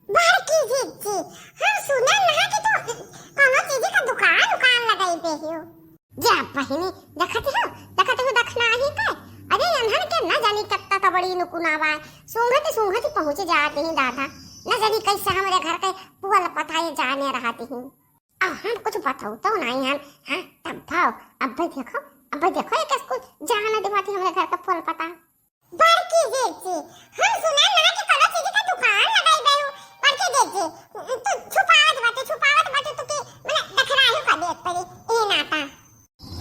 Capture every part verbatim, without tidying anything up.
बड़की जिज्जी, हम सुने ना कि तू कौनो चीज का दुकान, दुकान लगाई दे हो। जा बहिनी, देखत हो, देखत हो दखनाही के। अरे, एन्हन के न जानी कत्ता त बड़ी नुकुना बा। सूंघत, सूंघत पहुँच जात ही दादा। न जानी कैसे हमरे घर के पुअल पता ये जाने रहत ही। अब हम कुछ बतौतो नहीं हन, हाँ, तब भाव, अब देखो, अब देखो, एक कुछ जाने देवाती हमरे घर के पुअल पता। बड़की जिज्जी, हम सुने ना कि कौनो चीज का दुकान लगाई दे हो। बड़की जिज्जी, तू छुपावत बाटे, छुपावत बाटे, तू की, मने, दखनाही का देख पड़ी, ए नाता।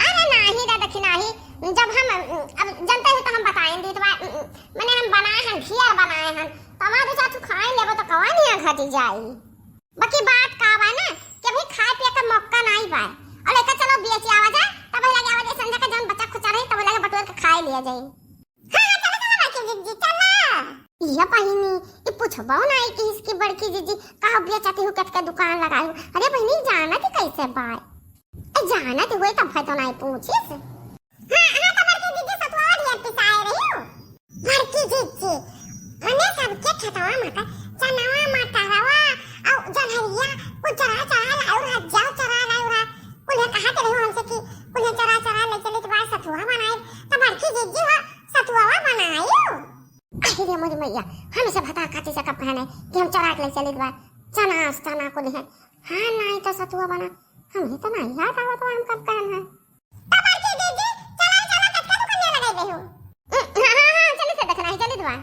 अरे नाही रे दखिनाही, जब हम, अब जनते हो तो हम बताएं दीत बा, मने हम बनाए हन, ढेर बनाए हन, तो हमार दो चार ठो खाए लेबो तो कवा निया घटी जाई। बाकी बात का बा ना कि अभी खाए पिए का मौका नाही बा, और लेकर चलो बेच आवा जाए, तब लगे आवा जाए संध्या का जौन बचा खुचा रही तब लगे बटोर के खाए लिया जाए। हाँ, हाँ, चलो, चलो, बड़की जिज्जी, चलो। या बहिनी, ई पूछबो नाही कि इसकी बड़की जिज्जी का बेचती हूँ, कट के दुकान लगाई हूँ। अरे बहिनी, जानत ही कैसे बाय? ए, जानत हुए तब है तो नाही पूछिस। हाँ, हाँ, तो बड़की जिज्जी सतुआ ढेर पिसाए रही हो। बड़की जिज्जी, मने सबके खेतवा में का चनवा, मटरवा, और जनहरिया, कुल चरा चरा लायो रहा, जौ चरा लायो रहा, कुल कहा के रही हमसे कि कुल चरा चरा ले चलित बा सतुआ बनाए, तो बड़की जिज्जी हो सतुआ बनायो। अरे रे मोरी मैया, हम इसे भतार खाती से कब कहने कि हम चरा के ले चलित बा, चना, चना को लिहे। हाँ, नाही तो सतुआ बना, हम ही तो नाही याद आवत बा, हम कब कहन है। तो बड़की दीदी, चला, चला, कतका दुकानिया लगाई दे हो? हाँ, हाँ, हाँ, चली से दखिनाही, चली दुआ।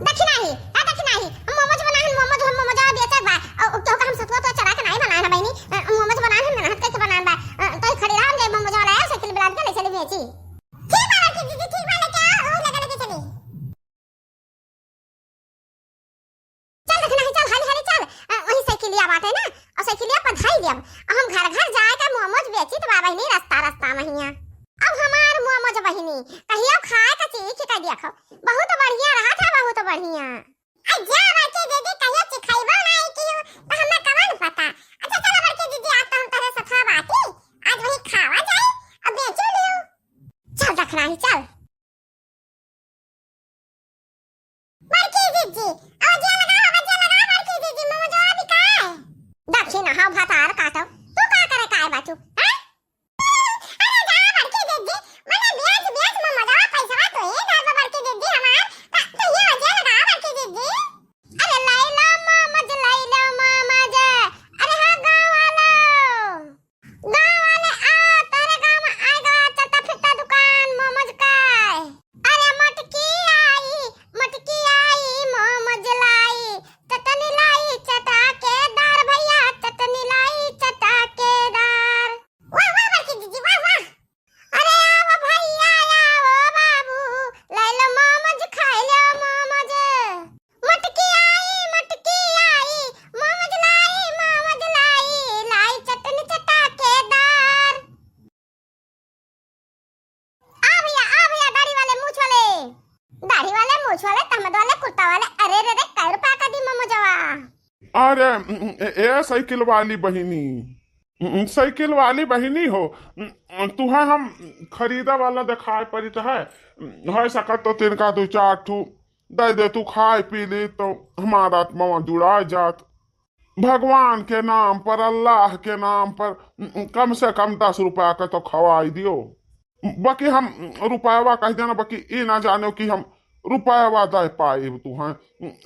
दखिनाही, हाँ, दखिनाही, हम मोमोज बनाए हन, मोमोज, हम मोमोज बेचत बा। अ, तो का हम सतुआ तो चरा के नाही बनाए ना बहिनी, अ, मोमोज बनाए हन, मेहनत करके बनाए बा। अ, तो खरीदा हम जाए मोमोज वाला है, साइकिल बुला के ले चली बेची। ठीक बा बड़की दीदी, ठीक बा, लेके आओ, और लगा लेके चली। चल दखिनाही, चल, हाली, हाली चल। अ, वही साइकिलिया बाटे ना, और साइकिलिया पर धई देब। अब हम घर घर जाए के मोमोज बेचित बा बहिनी, रस्ता, रस्ता महिया। अब हमार मोमोज बहिनी, कहियो खाए के चीख के देखो, बहुत बढ़िया रहत है, बहुत बढ़िया। आ जा बड़की दीदी, कहियो चिखइबो नाही कियो, तो हमें कवन पता। अच्छा चलो बड़की दीदी, आज तो हम तोरे सथवा बाटी, आज वही खावा जाए, अब बेचो लियो। चल दखिनाही, चल। बड़की जिज्जी, आवाजिया लगाओ, आवाजिया लगाओ, बड़की जिज्जी, मोमोजवा बिकाए। दखिन, हाँ, भतार काटो, तू का करे काय बाचू, हैं? अरे जा, बड़की जिज्जी, मने बेच, बेच मोमोजवा, पैसवा तो ये दे दो, बड़की जिज्जी, हमार, त-, तो ये आवाजिया लगाओ, बड़की जिज्जी। अरे लाई लो मोमोज, लाई लो मोमोज, अरे हाँ, गाँव वालो। गाँव वाले आ, तोहरे गाँव में आए गवा चलता फिरता दुकान मोमोज का। अरे मोटकी आई, मोटकी आई, मोमोज लाई, चटनी लाई चटाकेदार भैया, चटनी लाई चटाकेदार। वाह, वाह, बड़की दीदी, वाह, वाह। अरे आओ भैया, आओ बाबू, ले लो मोमोज, खाए लो मोमोज। मटकी आई, मटकी आई, मोमोज लाई, मोमोज लाई, लाई चटनी चटाकेदार। आ भैया, आ भैया, दाढ़ी वाले, मूछ वाले। दाढ़ी वाले, मूछ वाले, तहमद वाले, कुर्ता वाले। अरे रे रे, कै रुपया का दी मोमोजवा? अरे, ए, ए साइकिल वाली बहिनी, साइकिल वाली बहिनी हो, तुहे हम खरीदा वाला देखाए परित है, है सकत तो तिनका दो चार ठू दे दे, तू खाए पी ली तो हमार आत्मा जुड़ा जात। भगवान के नाम पर, अल्लाह के नाम पर, कम से कम दस रुपया का तो खवाई दियो। बाकी हम रुपयवा कह देना, बाकी ई ना जानो कि हम रुपयवा दे पाए तू हैं,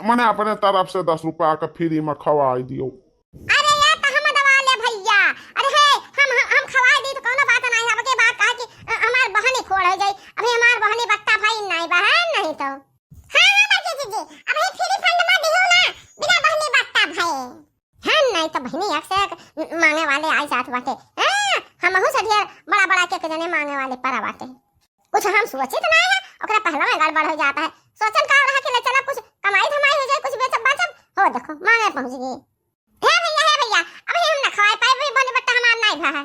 मने अपने तरफ से दस रुपया का फ्री में खवाई दियो। अरे या तो हम दवा ले भैया, अरे हे, हम, हम, हम खवाई दी तो कौनो बात नहीं है, अब के बात कहा कि, अ, हमार बहनी खोड़ हो जाई, अभी हमार बहनी बत्ता भाई नहीं बहन नहीं तो। हाँ, हाँ, बड़की दीदी, अब ये फ्री फंड में दियो ना, बिना बहनी बत्ता भाई। हाँ, नहीं तो बहनी एक से एक मांगे वाले आ जात बाटे। हाँ, हमहू से ढेर बड़ा बड़ा के जने मांगे वाले पड़ा बाटे। कुछ हम सोचित ना है, ओकरा पहला में गड़बड़ हो जाता है। सोचन का रहा कि ले चला कुछ कमाई धमाई हो जाए, कुछ बेचब बाचब, हो देखो मांगे पहुंच गई। हे भैया, हे भैया, अब हम ना खवाए पाए, भाई बहनी बत्ता हमार नहीं भा है।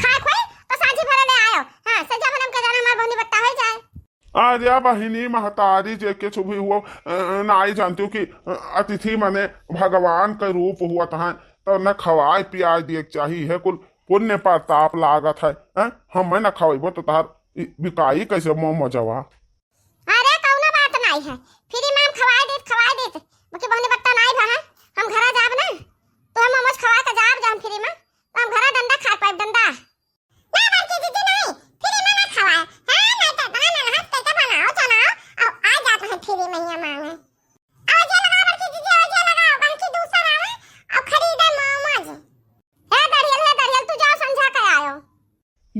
खाए खोए तो सांझी भरे ले आयो। हाँ, सजा भरम के जाना हमार बहनी बत्ता हो जाए। अरे बहिनी महतारी जे कुछ भी हुआ, अ, नाई जानती हूँ कि, अ, अतिथि मने भगवान का रूप हुआ तहाँ, तो न खवाए पियाए दिए के चाहिए, कुल पुण्य प्रताप लागत है, हैं? हमें न खवाइबो तो तहार इ-, बिकाई कैसे मोमोजवा? अरे कौनो बात नाई है, फ्री में हम खवाए देत, खवाए देत, बाकी बहनी बत्ता नाई भा है, हम घरा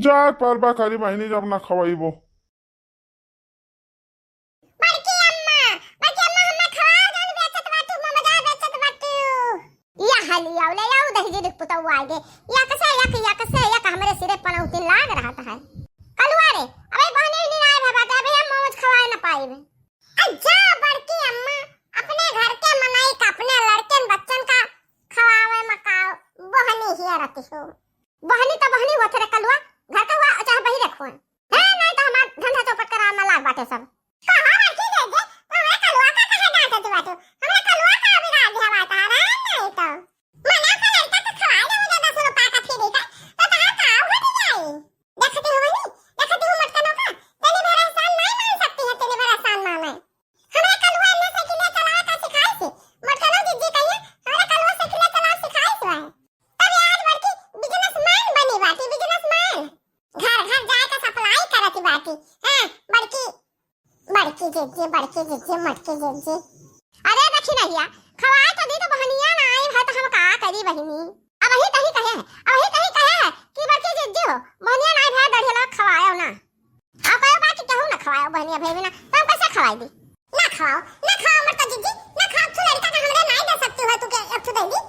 चार परबा करी बहिनी, जब ना खवइबो। बड़की अम्मा, बड़की अम्मा, हम्मे खवाओ, जौन बेचत बाटू, ममजा बेचत बाटू। या हली आउ, ले आउ, दहिजरी के पुतऊ आइ गे। या कसे, या, या कसे, या का हमरे सिरे पनौती लाग रहत है। कलुआ रे, अबे बहनी नहीं आए भा बाटे, अबे हम मोमोज खवाए न पाइब। आ जा बड़की अम्मा, अपने घर के मनई का, अपने लड़कन बच्चन का खवावे मकाओ, बहनी हिया रहती हो। बहनी तो बहनी होत रे कलुआ, घर का हुआ चाहे बही रखो। हे, नहीं तो हमार धंधा चौपट करा में लाग बाटे सब। कहा बड़की जीजी, तू हमरे कलुआ का कहे डांटत बाटू? हमरे कलुआ का बिगाड़ दिया बाटा, रे नहीं तो। मना का लड़का तो खवाए दे मुझे दस रुपया का फ्री का, तो तहार का घट जाई? देखती हो बहनी, देखती हो मटकनों का, तेरी भर एहसान नहीं मान सकती है, तेरी भर एहसान माने। हमरे कलुआ ने साइकिलिया चलावे का सिखाइस, मटकनो जीजी कहिए, हमरे कलुआ साइकिलिया चलावे सिखाइस बा। तब आज बड़की businessman बनी बाटी, businessman। घर घर जाए का supply करत बाटी। हाँ, बड़की, बड़की जीजी, बड़की जीजी, मटकी जीजी। अरे दखिनहिया, खवाए तो दी तो बहनिया ना आई है तो हम का करी बहिनी? अबही तही कहे है, अबही तही कहे है कि बड़की जीजी हो, बहनिया ना आई है, दढ़िया लोग खवायो ना। अब कहो बा कि केहू ना खवायो बहनिया भई बिना, तो हम कैसे खवाई दी? ना खवाओ, ना खाओ मटका जीजी, ना खाओ, तू लड़का का हमरे नाई दे सकती हो, तू के एक ठो दे दी।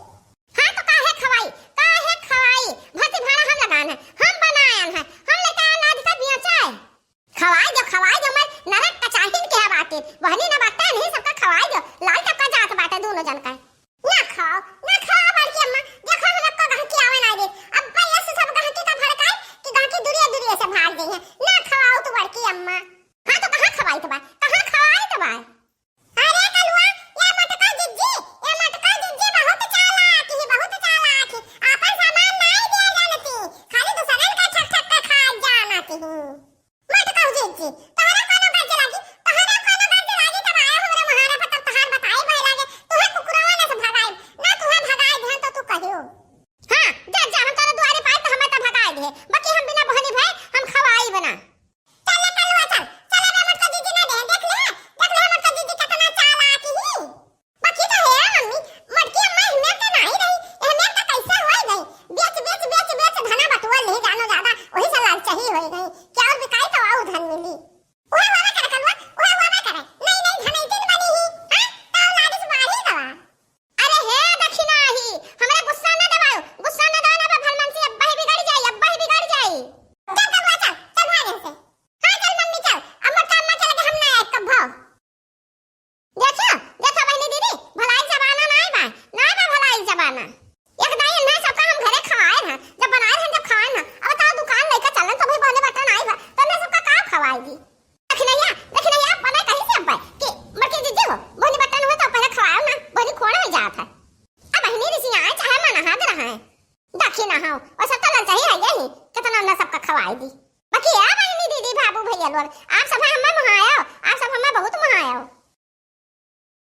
हाँ तो काहे खवाई, काहे खवाई? भर्ती भाड़ा हम लगान है, हम बनायन है, हम लेके आन आदि का बियाचा है। खवाई दो, खवाई दो, मैं नरक का चाहिन के बाटे, बहनी ना बाटे नहीं, सबका खवाई दो, लाल टपका जात बाटे दोनों जन का। ना खाओ, ना खाओ बड़की अम्मा, देखो हम आपका गहकी आवे ना दे। अब भैया से सब गहकी का भड़काए कि गहकी दुरिया दुरिया से भाग गई है। ना खवाओ तू बड़की अम्मा। हाँ तो कहाँ खवाई तो बा? कहाँ खवाई तो बा? अरे कलुआ, ये मटका जिज्जी, ये मटका जिज्जी बहुत चालाक ही, बहुत चालाक ही। आपन सामान नाई दिया जानती, खाली दूसरन का ठक ठक के खा जानती ही। मत कहू जीजी, तोहरा कोनो गरज लागी, तोहरा कोनो गरज लागी तब आया हमरे मुहारा पर, तब तोहार बताई बहे लागे, तुहे कुकुरवा ने से भगाई, ना तुहे भगाई दिहन तो तू कहियो। हाँ, जा, जा, हम तोरे दुआरे पाए तो हमें तो भगाई दिहे, बाकी हम बिना बहनी भए हम खवाई बना। चल ले कलुआ चल, चल ले मटका जीजी ना दे, देख ले, देख ले मटका जीजी कितना चालाक ही। बाकी तो हे मम्मी, मटकी अम्मा एहमेर तो नाही रही, एहमेर तो कैसे होई गई? बेच, बेच, बेच, बेच धना बटुआ ले जानो ज्यादा, वही से लालचही होई गई। क्या और बिकाई तो और धन मिली। उहे होवे करे कलुआ, उहे होवे करे। नहीं, नहीं, धनई दिन बनी ही, हाँ? तो लालिच बाढ़ी गवा। अरे हे दखिना ही, हमरा गुस्सा न देवायो, गुस्सा न देवायो, ना भलमनसी अब्बा ही बिगड़ जाई, अब्बा ही बिगड़ जाई। चल कलुआ चल, चल भाग यहाँ से। हाँ चल मम्मी चल, अब मटका अम्मा चल के हम ना आए कब भाव। देखियो, देखो बहिनी दीदी, भलाई जमाना नाई बा, नाई बा भलाई जमाना। एक दाई इन्हें सबका हम घरे खवाए ना, जब बनाए रहन जब खवाए ना, अब ताऊ दुकान लेकर चलन तो भाई बहनी बट्टन आई बा, तो इन्हें सबका का खवाएगी? दखिनहिया, दखिनहिया, बनाए कहीं से अब्बा कि मटकी जिज्जी हो, बहनी बट्टन हुए तो पहले खवाओ ना, बहनी खोड़ा हो जात है। अब बहिनी रिसियाए चाहे मना हाथ रहा है। दखिना हो, और सब तो ललचाही है यही, कितना ना सबका खवाए दी। बाकी आ बहिनी, दीदी, बाबू, भैया लोग, आप सब हमें मुहायो, आप सब हमें बहुत मुहायो।